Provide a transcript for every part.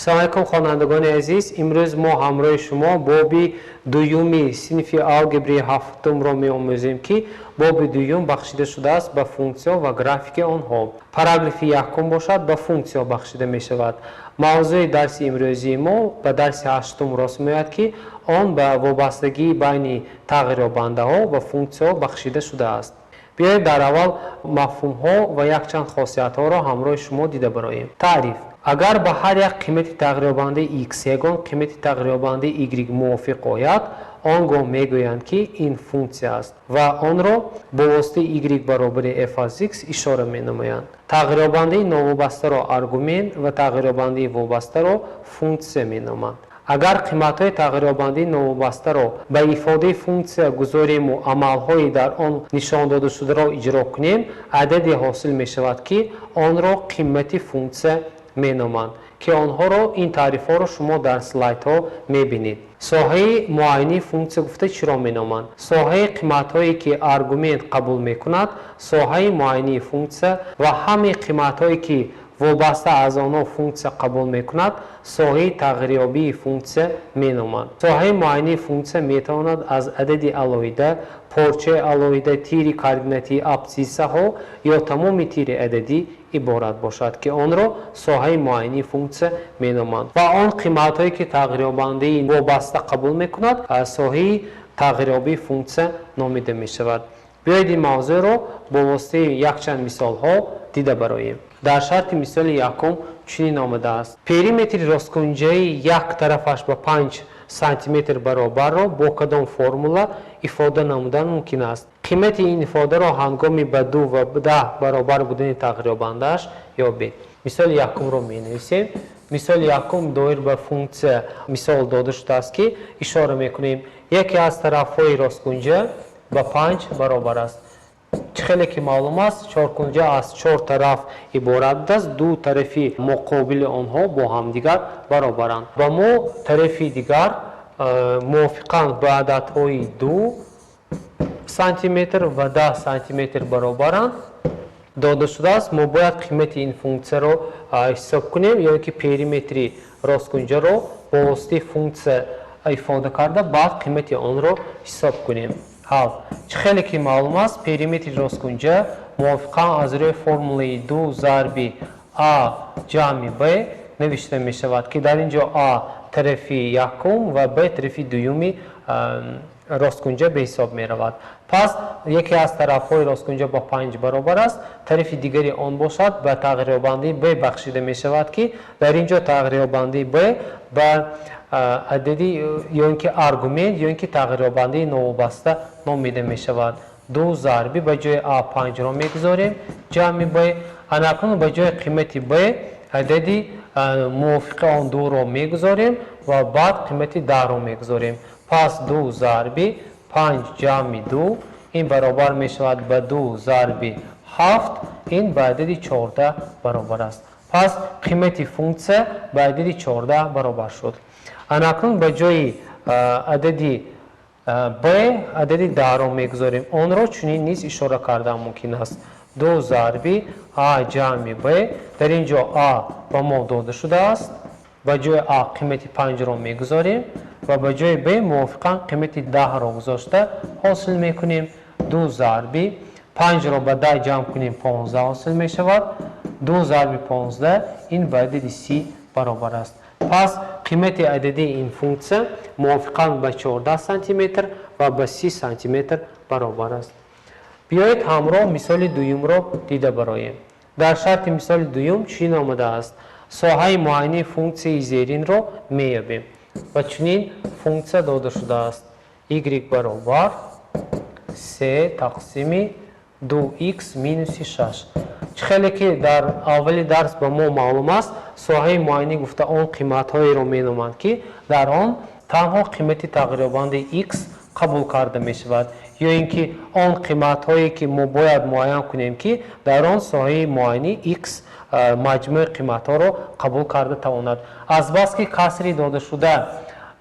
Салом алайкум, хонандагони азиз. Имрӯз мо ҳамроҳи шумо боби дуюми синфи алгебраи ҳафтумро меомӯзем, ки боби дуюм бахшида шудааст ба функсияҳо ва графики онҳо. Параграфи якум бошад, ба функсияҳо бахшида мешавад. Мавзӯи дарси имрӯзии мо ба дарси ҳаштум рост меояд, ки он ба вобастагии байни тағйирёбандаҳо ва функсияҳо бахшида шудааст. Биёед, дар аввал мафҳумҳо ва якчанд хосиятҳоро ҳамроҳи шумо дида бароем. Таъриф: агар ба ҳар як қимати тағйирёбандаи x ягон қимати тағйирёбандаи y мувофиқ ояд, он гоҳ мегӯянд, ки ин функсия аст ва онро бо воситаи y баробари f аз x ишора менамоянд. Тағйирёбандаи новобастаро аргумент ва тағйирёбандаи вобастаро функсия меноманд. Агар қиматҳои тағйирёбандаи новобастаро ба ифодаи функсия гузорему амалҳои дар он нишон додашударо иҷро кунем, ададе ҳосил мешавад, ки онро қимати функсия меноманд, ки онҳоро, ин таърифҳоро шумо дар слайдҳо мебинед. Соҳаи муайянии функсия гуфта чиро меноманд? Соҳаи қиматҳое, ки аргумент қабул мекунад, соҳаи муайянии функсия ва ҳамаи қиматҳое, ки вобаста аз онҳо функсия қабул мекунад, соҳаи тағйирёбии функсия меноманд. Соҳаи муайянии функсия метавонад аз адади алоҳида, порчаи алоҳида, тири координатии абсциссаҳо ё тамоми тири ададӣ иборат бошад, ки онро соҳаи муайянии функсия меноманд, ва он қиматҳое, ки тағйирёбандаи вобаста қабул мекунад, соҳаи тағйирёбии функсия номида мешавад. Биёед, ин мавзӯъро бо воситаи якчанд мисолҳо дида бароем. Дар шарти мисоли якум чунин омадааст: периметри росткунҷаи як тарафаш ба 5 сантиметр баробарро бо кадом формула ифода намудан мумкин аст? Қимати ин ифодаро ҳангоми ба ду ва 10 баробар будани тағйирёбандааш ёбед. Мисоли якумро менависем. Мисоли якум доир ба функсия мисол дода шудааст, ки ишора мекунем: яке аз тарафҳои росткунҷа ба 5 баробар аст. Чӣ хеле ки маълум аст, чоркунҷа аз чор тараф иборат будааст, ду тарафи муқобили онҳо бо ҳамдигар баробаранд. Ба мо тарафи дигар мувофиқан ба ададҳои 2 сантиметр ва 10 сантиметр баробаранд дода шудааст. Мо бояд қимати ин функсияро ҳисоб кунем ё ин ки периметри росткунҷаро бо воситаи функсия ифода карда, баъд қимати онро ҳисоб кунем. Ҳал: чӣ хеле ки маълум аст, периметри росткунҷа мувофиқан аз рӯи формулаи ду зарби а ҷамъи б навишта мешавад, ки дар ин ҷо а тарафи якум ва б тарафи дуюми росткунҷа ба ҳисоб меравад. Пас яке аз тарафҳои росткунҷа ба 5 баробар аст, тарафи дигари он бошад, ба тағйирёбандаи б бахшида мешавад, ки дар ин ҷо тағйирёбандаи б ба адади ё ин ки аргумент ё ин ки тағйирёбандаи новобаста номида мешавад. Ду зарби, ба ҷои а панҷро мегузорем, ҷамъи б. Анакнун ба ҷои қимати б адади мувофиқи он дуро мегузорем ва баъд қимати 10-ро мегузорем. Пас ду зарби панҷ ҷамъи ду, ин баробар мешавад ба ду зарби ҳафт, ин ба адади 14 баробар аст. Пас қимати функсия ба адади 14 баробар шуд. Анакнун ба ҷои адади б адади 10-ро мегузорем. Онро чунин низ ишора кардан мумкин аст: ду зарби а ҷамъи б. Дар ин ҷо а ба мо дода шудааст, ба ҷои а қимати панҷро мегузорем ва ба ҷои б мувофиқан қимати 10-ро гузошта ҳосил мекунем. Ду зарби панҷро ба 10 ҷамъ кунем, 15 ҳосил мешавад. Ду зарби 15, ин ба адади 30 баробар аст. Пас қимати ададии ин функсия мувофиқан ба 14 сантиметр ва ба 30 сантиметр баробар аст. Биёед, ҳамроҳ мисоли дуюмро дида бароем. Дар шарти мисоли дуюм чунин омадааст: соҳаи муайяни функсияи зеринро меёбем ва чунин функсия дода шудааст: y баробар се тақсими 2x минуси 6. Чӣ хеле ки дар аввали дарс ба мо маълум аст, соҳаи муайянӣ гуфта он қиматҳоеро меноманд, ки дар он танҳо қимати тағйирёбандаи x қабул карда мешавад, ё ин ки он қиматҳое, ки мо бояд муайян кунем, ки дар он соҳаи муайяни x маҷмӯи қиматҳоро қабул карда тавонад. Азбаски касри додашуда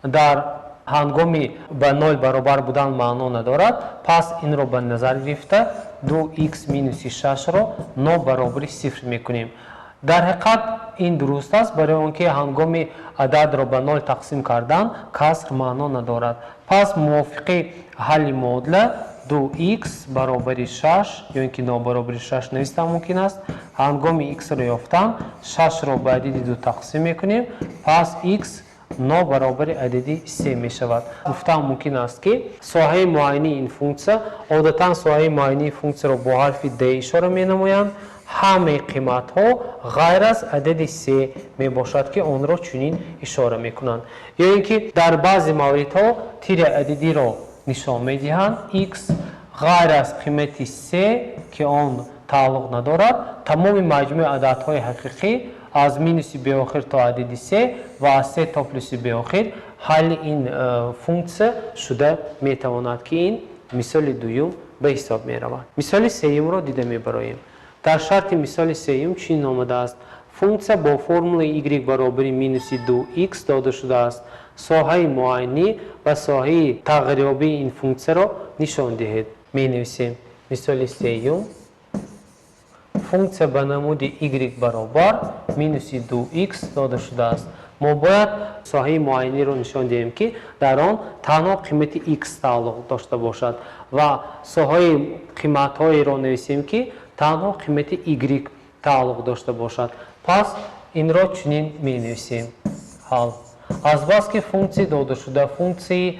дар ҳангоми ба нол баробар будан маъно надорад, пас инро ба назар гирифта, 2x минуси шашро нобаробари сифр мекунем. Дар ҳақиқат ин дуруст аст, барои он ки ҳангоми ададро ба нол тақсим кардан каср маъно надорад. Пас мувофиқи ҳалли муодила 2х баробари 6 ё ин ки нобаробари 6 навистан мумкин аст. Ҳангоми х-ро ёфтан 6-ро ба адади 2 тақсим мекунем, пас х нобаробари адади 3 мешавад. Гуфтан мумкин аст, ки соҳаи муайянии ин функсия, одатан соҳаи муайянии функсияро бо ҳарфи d ишора менамоянд, ҳамаи қиматҳо ғайр аз адади 3 мебошад, ки онро чунин ишора мекунанд. Ё ин ки дар баъзе мавридҳо тири ададиро нишон медиҳанд, x ғайр аз қимати 3, ки он тааллуқ надорад, тамоми маҷмӯи ададҳои ҳақиқӣ аз минуси беохир то адади 3 ва аз 3 то плюси беохир ҳалли ин функсия шуда метавонад, ки ин мисоли дуюм ба ҳисоб меравад. Мисоли сеюмро дида мебароем. Дар шарти мисоли сеюм чунин омадааст: функсия бо формулаи y баробари минуси 2x дода шудааст. Соҳаи муайянӣ ва соҳаи тағйирёбии ин функсияро нишон диҳед. Менависем мисоли сеюм. Функсия ба намуди y баробар минуси 2x дода шудааст. Мо бояд соҳаи муайяниро нишон диҳем, ки дар он танҳо қимати x тааллуқ дошта бошад, ва соҳаи қиматҳоеро нависем, ки танҳо қимати y тааллуқ дошта бошад. Пас инро чунин менависем. Ҳал. Азбаски функсияи додашуда функсияи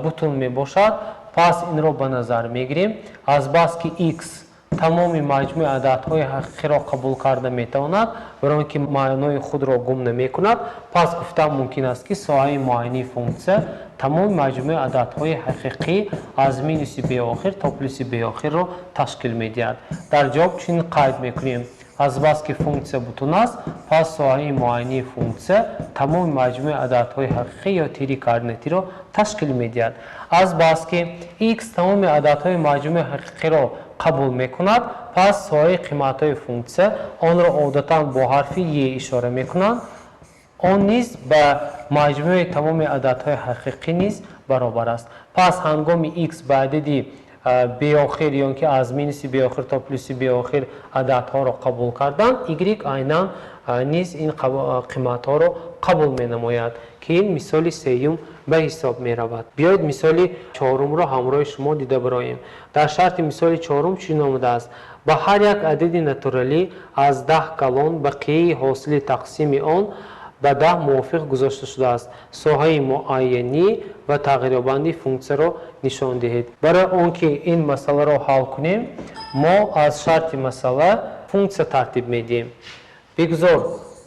бутун мебошад, пас инро ба назар мегирем. Азбаски x тамоми маҷмӯи ададҳои ҳақиқиро қабул карда метавонад, барои он ки маънои худро гум намекунад, пас гуфтан мумкин аст, ки соҳаи муайянии функсия тамоми маҷмӯи ададҳои ҳақиқӣ аз минуси беохир то плюси беохирро ташкил медиҳад. Дар ҷавоб чунин қайд мекунем: азбаски функсия бутун аст, пас соҳаи муайянии функсия тамоми маҷмӯи ададҳои ҳақиқӣ ё тири координатиро ташкил медиҳад. Азбаски x тамоми ададҳои маҷмӯи ҳақиқиро қабул мекунад, пас соҳаи қиматҳои функсия, онро одатан бо ҳарфи е ишора мекунанд, он низ ба маҷмӯи тамоми ададҳои ҳақиқӣ низ баробар аст. Пас ҳангоми x ба адади беохир ё ки аз минуси беохир то плюси беохир ададҳоро қабул кардан, y айнан низ ин қиматҳоро қабул менамояд, ки ин мисоли сеюм ба ҳисоб меравад. Биёед мисоли чорумро ҳамроҳи шумо дида бароем. Дар шарти мисоли чорум чунин омадааст: ба ҳар як адади натуралӣ аз 10 калон бақияи ҳосили тақсими он ба 10 мувофиқ гузошта шудааст. Соҳаи муайянӣ ва тағйирёбанди функсияро нишон диҳед. Барои он ки ин масъаларо ҳал кунем, мо аз шарти масъала функсия тартиб медиҳем. Бигзор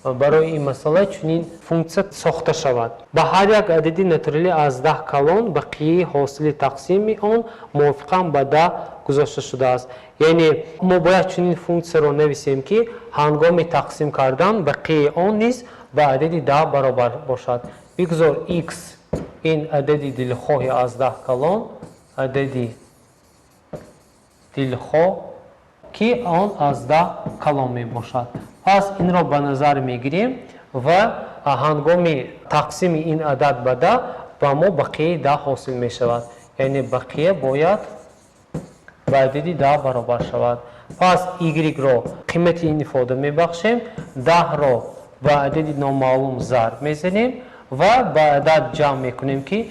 барои ин масъала чунин функсия сохта шавад: ба ҳар як адади натуралӣ аз 10 калон бақияи ҳосили тақсими он мувофиқан ба 10 гузошта шудааст. Яъне мо бояд чунин функсияро нависем, ки ҳангоми тақсим кардан бақияи он низ ба адади 10 баробар бошад. Бигзор x ин адади дилхоҳи аз 10 калон, адади дилхоҳ, ки он аз 10 калон мебошад. Пас инро ба назар мегирем ва ҳангоми тақсими ин адад ба 10 ба мо бақияи 10 ҳосил мешавад. Яъне бақия бояд ба адади 10 баробар шавад. Пас y-ро қимати ин ифода мебахшем, 10-ро ба адади номаълум зарб мезанем ва ба адад ҷамъ мекунем, ки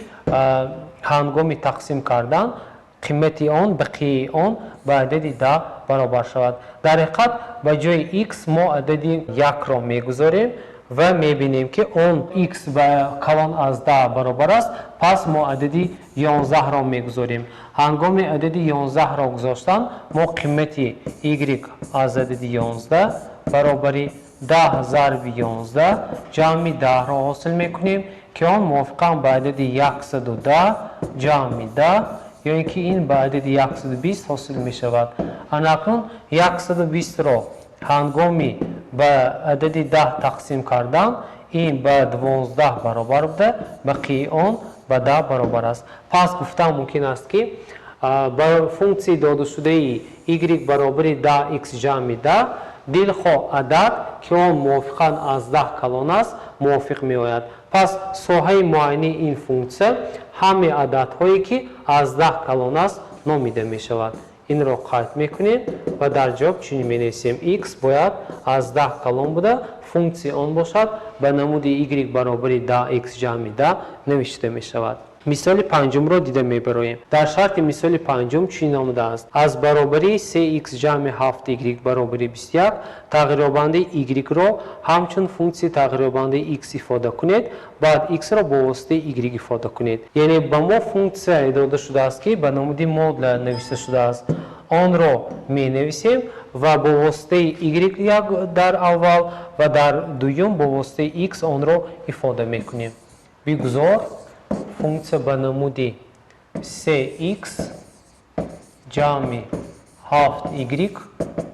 ҳангоми тақсим кардан қимати он, бақияи он ба адади 10 баробар шавад. Дар ҳақиқат ба ҷои x мо адади 1-ро мегузорем ва мебинем, ки он x ба калон аз 10 баробар аст. Пас мо адади 11-ро мегузорем. Ҳангоми адади 11-ро гузоштан мо қимати y аз адади 11 баробари 10 зарби 11 ҷамъи 10-ро ҳосил мекунем, ки он мувофиқан ба адади 110 ҷамъи 10 ё ин ки ин ба адади 120 ҳосил мешавад. Анакнун 120-ро ҳангоми ба адади 10 тақсим кардан ин ба 12 баробар буда, бақияи он ба 10 баробар аст. Пас гуфтан мумкин аст, ки ба функсияи додашудаи y баробари 10x ҷамъи 10 дилхоҳ адад, ки он мувофиқан аз 10 калон аст, мувофиқ меояд. Пас соҳаи муайянии ин функсия ҳамаи ададҳое, ки аз 10 калон аст, номида мешавад. Инро қайд мекунем ва дар ҷавоб чунин менависем: x бояд аз 10 калон буда, функсияи он бошад ба намуди y баробари 10x ҷамъи 10 навишта мешавад. Мисоли панҷумро дида мебароем. Дар шарти мисоли панҷум чунин омадааст: аз баробарии 3x ҷамъи 7y баробари 21 тағйирёбандаи y-ро ҳамчун функсияи тағйирёбандаи x ифода кунед, баъд x-ро бо воситаи y ифода кунед. Яъне ба мо функсия дода шудааст, ки ба намуди модуля навишта шудааст. Онро менависем ва бо воситаи y як дар аввал ва дар дуюм бо воситаи x онро ифода мекунем. Бигузор функсия ба намуди 3x ҷамъи 7y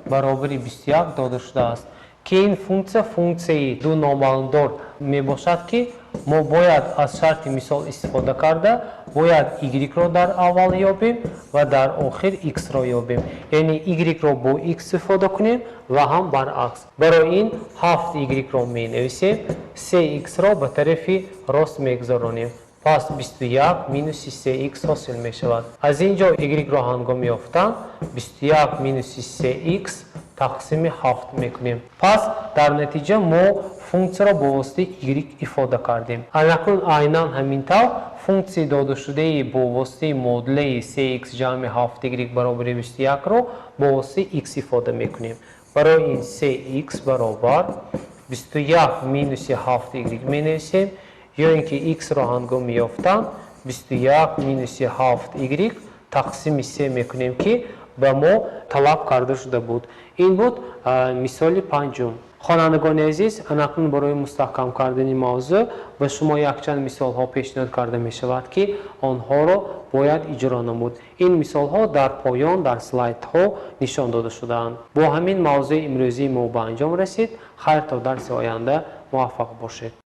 баробари 21 дода шудааст, ки ин функсия функсияи ду номаълумдор мебошад, ки мо бояд аз шарти мисол истифода карда бояд y-ро дар аввал ёбем ва дар охир x-ро ёбем, яъне y-ро бо x ифода кунем ва ҳам баръакс. Барои ин 7y-ро менависем, 3x-ро ба тарафи рост мегузаронем, пас 21 минуси 3x ҳосил мешавад. Аз ин ҷо y-ро ҳангоми ёфтан 21 минуси 3x тақсими 7 мекунем. Пас дар натиҷа мо функсияро бо воситаи y ифода кардем. Акнун айнан ҳамин тавр функсияи додашудаи бо воситаи модулаи 3x ҷамъи 7y баробари 21-ро бо воситаи x ифода мекунем. Барои ин 3x баробар 21 минуси 7y менависем, ё ин ки x-ро ҳангоми ёфтан 21 минуси 7y тақсими 3 мекунем, ки ба мо талаб карда шуда буд. Ин буд мисоли панҷум. Хонандагони азиз, анакнун барои мустаҳкам кардани мавзӯъ ба шумо якчанд мисолҳо пешниҳод карда мешавад, ки онҳоро бояд иҷро намуд. Ин мисолҳо дар поён дар слайдҳо нишон дода шудаанд. Бо ҳамин мавзӯи имрӯзии мо ба анҷом расид. Хайр, то дарси оянда муваффақ бошед.